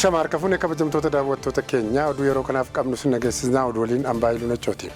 Ashama harka fuune kabajamtoota daawwattoota keenyaa, oduu yeroo kanaaf qabnu sin dhageessisnaa. Oduu waliin Ambaa Iluu Nachooti.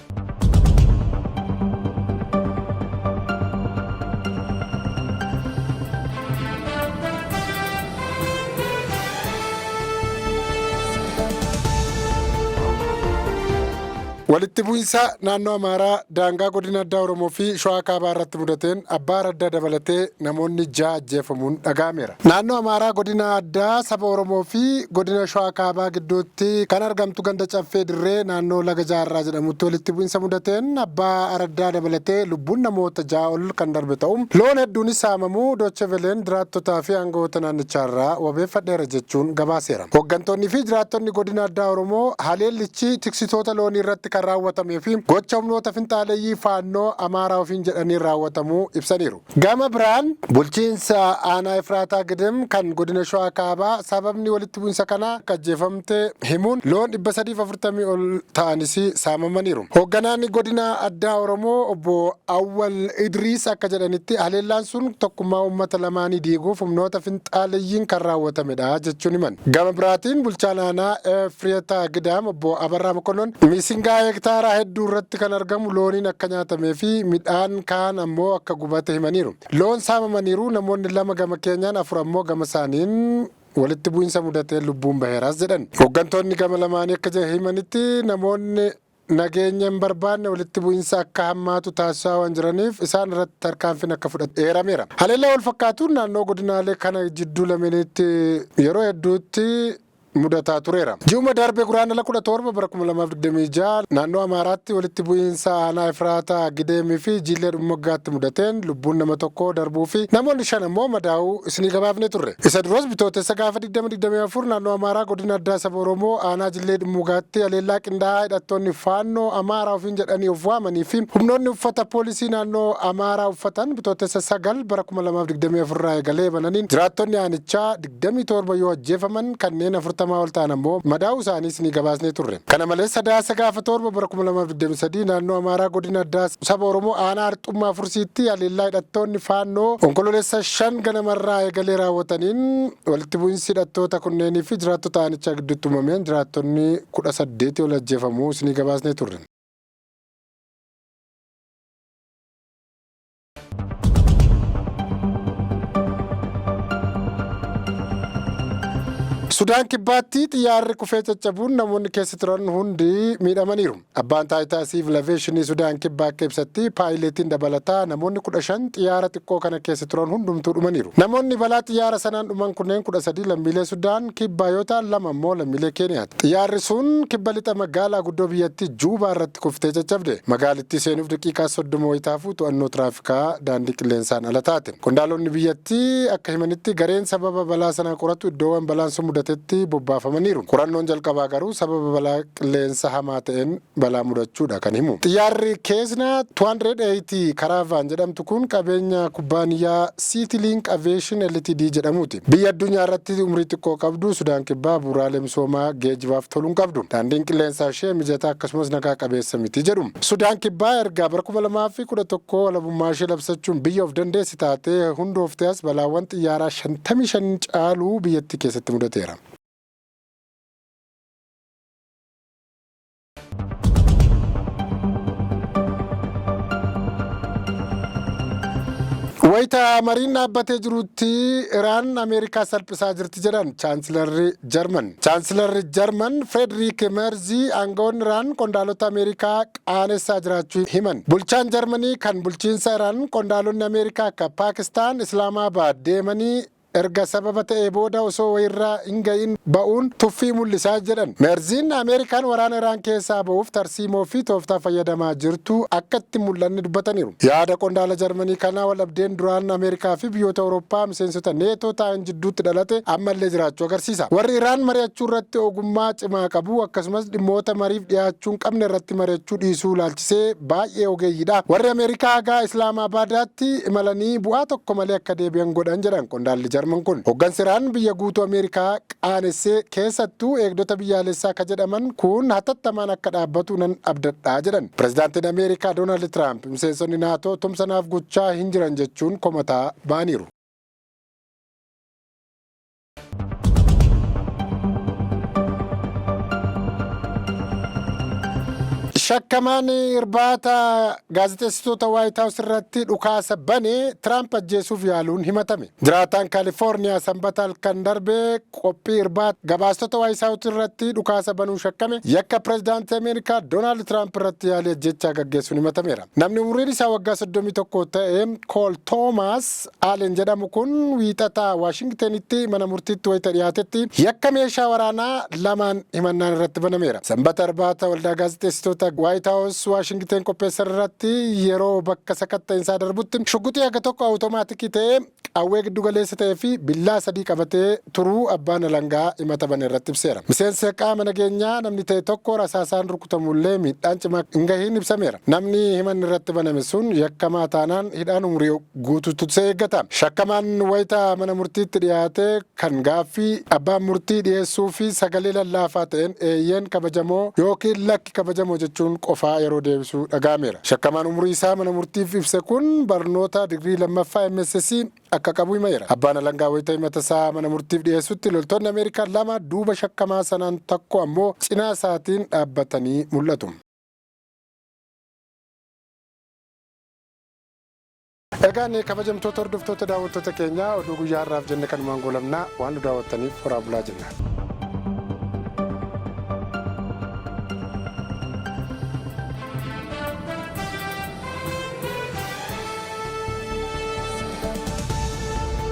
Walitti bu'iinsa naannoo Amaaraa daangaa godina addaa Oromoo fi Shawaa Kaabaa irratti mudateen abbaa araddaa dabalatee namoonni 6 ajjeefamuun dhaga'ameera. Naannoo Amaaraa godina addaa saba Oromoo fi godina Shawaa Kaabaa gidduutti kan argamtu ganda Caffee Dirree naannoo Laga Jaarraa jedhamutti walitti bu'iinsa mudateen abbaa araddaa dabalatee lubbuun namoota 6 ol kan darbe ta'u, loon hedduunis saamamuu Dooche Veleen jiraattotaa fi aangawoota naannichaarraa wabeeffadheera jechuun gabaaseera. Hoggantoonni fi jiraattonni godina addaa Oromoo haleellichi tiksitoota loonii irratti kan raawwatamee fi gocha humnoota finxaaleyyii Faannoo Amaaraa ofiin jedhaniin raawwatamuu ibsaniiru. Gama biraan bulchiinsa aanaa Efraataa Gidim kan godina Shawaa Kaabaa sababni walitti bu'insa kanaa akka ajjeefamte himuun loon 340 ol ta'anis saamamaniiru. Hogganaan godina addaa Oromoo obbo Awwal Idriis akka jedhanitti haleellaan sun tokkummaa uummata lamaanii diiguuf humnoota finxaaleyyiin kan raawwatamedha jechuun himan. Gama biraatiin bulchaan aanaa Efreetaa Gidaam obbo Abarraa Mokonnon misingaa heektaara hedduu irratti kan argamu looniin akka nyaatamee fi midhaan kaan ammoo akka gubate himaniiru. Loon saamamaniiru, namoonni 2 gama keenyaan 4 ammoo gama isaaniin walitti bu'insa mudateen lubbuun baheeras jedhan. Hoggantoonni gama lamaanii akka himanitti namoonni nageenya hin barbaanne walitti bu'insa akka hammaatu taasisaa waan jiraniif isaan irratti tarkaanfiin akka fudhatu eerameera. Haleellaa wal fakkaatuun naannoo godinaalee kana jidduu lameeniitti yeroo hedduutti mudataa tureera. Ji'uma darbe Guraandhala 17 bara 2026 naannoo Amaaraatti walitti bu'iinsa aanaa Efraataa Gideemii fi Jiillee Dhummuggaatti mudateen lubbuun nama tokkoo darbuu fi namoonni 5 ammoo madaa'uu isinii gabaafnee turre. Isa duras Bitootessa gaafa 20/24 naannoo Amaaraa godina addaa saba Oromoo aanaa Jillee Dhummuugaatti haleellaa qindaa'aa hidhattoonni Faannoo Amaaraa ofiin jedhanii of waamanii fi humnoonni uffata poolisii naannoo Amaaraa uffatan Bitootessa 9 bara 2024 irraa eegalee bananiin jiraattonni aanichaa 27 yoo ajjeefaman kanneen 40 ol ta'an ammoo madaa'uu isaanii isinii gabaasnee turre. Kana malees Sadaasa gaafa 7 bara 2023 naannoo Amaaraa godina addaa saba Oromoo aanaa Arxummaa Fursiitti haleellaa hidhattoonni Faannoo Onkololeessa 5 ganamarraa eegalee raawwataniin walitti bu'insi hidhattoota kunneenii fi jiraattota aanichaa gidduutti uumameen jiraattonni 18 ol ajjeefamuu isinii gabaasnee turre. Sudaan Kibbaatti xiyyaarri kufee caccabuun namoonni keessa turan hundi miidhamaniiru. Abbaan taayitaa Siivil Aveeshinii Sudaan Kibbaa akka ibsatti paayileetiin dabalataa namoonni 15 xiyyaara xiqqoo kana keessa turan hundumtuu dhumaniiru. Namoonni balaa xiyyaara sanaan dhuman kunneen 13 lammiilee Sudaan Kibbaa yoo ta'an 2 ammoo lammiilee Keeniyaati. Xiyyaarri sun kibba lixa magaalaa guddoo biyyattii Juubaa irratti kuftee caccabde. Magaalittii seenuuf daqiiqaa 30 wayita hafu to'annoo tiraafikaa daandii qilleensaan ala taate. Qondaalonni biyyattii akka himanitti gareen sababa balaa sanaa qoratu iddoowwan balaan sun mudatetti bobbaafamaniiru. Qorannoon jalqabaa garuu sababa balaa qilleensa hamaa ta'een balaa mudachuudha kan himu. Xiyyaarri Keesnaa 280 Karaavaan jedhamtu kun qabeenya kubbaaniyyaa Citylink Aviation Ltd jedhamuuti. Biyya addunyaa irratti umrii xiqqoo qabdu Sudaan Kibbaa bu'uuraalee misoomaa geejibaaf tolu hin qabdu. Daandiin qilleensaa ishee mijataa akkasumas nagaa qabeessa miti jedhu. Sudaan Kibbaa erga bara 2011 walabummaa ishee labsachuun biyya of dandeesse taatee hundooftee as balaawwan xiyyaaraa 55 caalu biyyattii keessatti mudateera. Wayita mariin dhaabbatee jirutti Iraan Ameerikaa salphisaa jirti jedhan Chaansilarri Jarman. Chaansilarri Jarman Frederiik Merzii aangawoonni Iraan qondaalota Ameerikaa qaanessaa jiraachuu himan. Bulchaan Jarmanii kan bulchiinsa Iraan qondaalonni Ameerikaa akka Paakistaan Islaamaabaad deemanii erga sababa ta'ee booda osoo wayirra hin ga'iin ba'uun tuffii mul'isaa jedhan. Merziin Ameerikaan waraana Iraan keessaa ba'uuf tarsiimoo fi tooftaa fayyadamaa jirtu akka itti hin mul'anne dubbataniiru. Yaada qondaala Jarmanii kanaa waldhabdeen duraan Ameerikaa fi biyyoota Awurooppaa miseensota Neetoo ta'an jidduutti dhalate ammallee jiraachuu agarsiisa. Warri Iraan mari'achuu irratti ogummaa cimaa qabu, akkasumas dhimmoota mariif dhiyaachuu hin qabne irratti mari'achuu dhiisuu ilaalchisee baay'ee ogeeyyiidha. Warri Ameerikaa haga Islaamaabaadaatti imalanii bu'aa tokko malee akka deebi'an godhan jedhan qondaalli Jarman kun. Hoggansi Iraan biyya guutuu Ameerikaa qaanessee keessattuu eegdota biyyaalessaa ka jedhaman kun hatattamaan akka dhaabbatu nan abdadha jedhan. Pirezidaantiin Ameerikaa Doonaald Tiraamp miseensonni Naatoo tumsa naaf gochaa hin jiran jechuun komataa ba'aniiru. Shakkamaan irbaata gaazexeessitoota Waayit Haawus irratti dhukaasa bane Tiraamp ajjeesuuf yaaluun himatame. Jiraataan Kaalifoorniyaa Sanbata halkan darbe qophii irbaata gabaastota Waayit Haawus irratti dhukaasa banuun shakkame yakka pireezidaantii Ameerikaa Doonaald Tiraamp irratti yaalii ajjechaa gaggeessuun himatameera. Namni umriin isaa waggaa 31 ta'e Kool Toomaas Aalen jedhamu kun Wiixata Waashingtenitti mana murtiitti wayita dhiyaatetti yakka meeshaa waraanaa lamaan himannaan irratti banameera. Sanbata irbaata waldaa gaazexeessitoota Waayit Haawus Waashingten qopheessan irratti yeroo bakka sakatta'insaa darbutti shugguxii haga tokko awutomaatikii ta'e, qawwee giddugaleessa ta'ee fi billaa sadii qabatee turuu abbaan alangaa himata bane irratti ibseera. Miseensa qaama nageenyaa namni ta'e tokko rasaasaan rukutamullee miidhaan cimaa hin gahiin ibsameera. Namni himanni irratti baname sun yakkamaa taanaan hidhaan umurii guutuutu isa eeggata. Shakkamaan wayita mana murtiitti dhiyaate kan gaaffii abbaan murtii dhiyeessuu fi sagalee lallaafaa ta'een eeyyeen kabajamoo yookiin lakki kabajamoo jechuun qofaa yeroo deebisu dhaga'ameera. Shakkamaan umurii isaa mana murtiif ibse kun barnoota digirii lammaffaa MSc akka qabu himeera. Abbaan alangaa wayita himata isaa mana murtiif dhiyeessutti loltoonni Ameerikaa lama duuba shakkamaa sanaan tokko ammoo cinaa isaatiin dhaabbatanii mul'atu. Egaan kabajamtoota hordoftoota daawwattoota keenyaa, oduu guyyaa har'aaf jenne kanumaan goolabnaa. Waan nu daawwattaniif horaa bulaa jenna.